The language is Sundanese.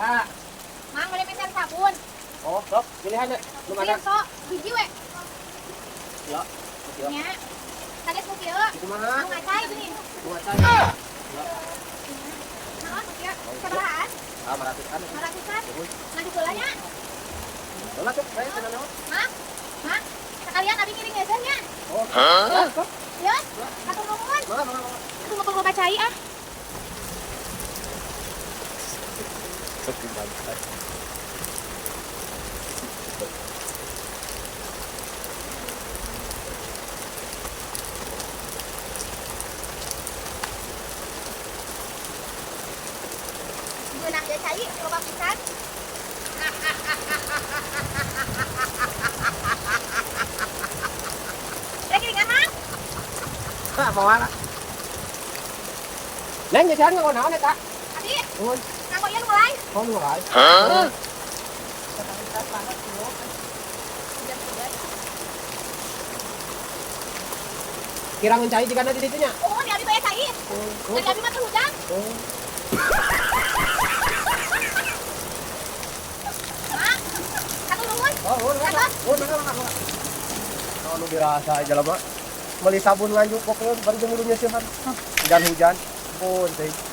Mangga. Mang bade meser sabun. Oh, sok pilihan deh. Lu mana? Sok hiji we. Ya. Ya. Nya. Sanes nu kieu. Kumaha? Nu ngacai geuning. Nu ngacai. Ya. Naon nu kieu? Sabarahaan? Ah, 500-an. 500-an. Ngadu heula nya. Heula sok, bae cenah naon? Mang. Mang, sekalian abi ngiring ngeuseuh nya. Oh. Hah? Sok. Ya. Hatur nuhun. Mangga, mangga, mangga. Aduh ngobrol cai ah. Geunah ya cai, loba pisan. Rek ngiringan, Mang. Hah, moal. Neng nyeuseuhan nganggo naon eta? Abi, Nuhun. nganggo ieu mulai. Oh, nu mulai. Hah? Kirangan cai jigana di ditu nya. Oh, di abi bayar cai. Oh. Dari abi mah teu hudang. Oh. Mang, hatur nuhun. Oh, oh, mangga. Oh, mangga, mangga, mangga. Oh, nu dirasa aja lah, Mak. Beli sabun nganjuk pokoknya bari jeung mulu nyeuseuhan. Hujan-hujan. Pun teuing.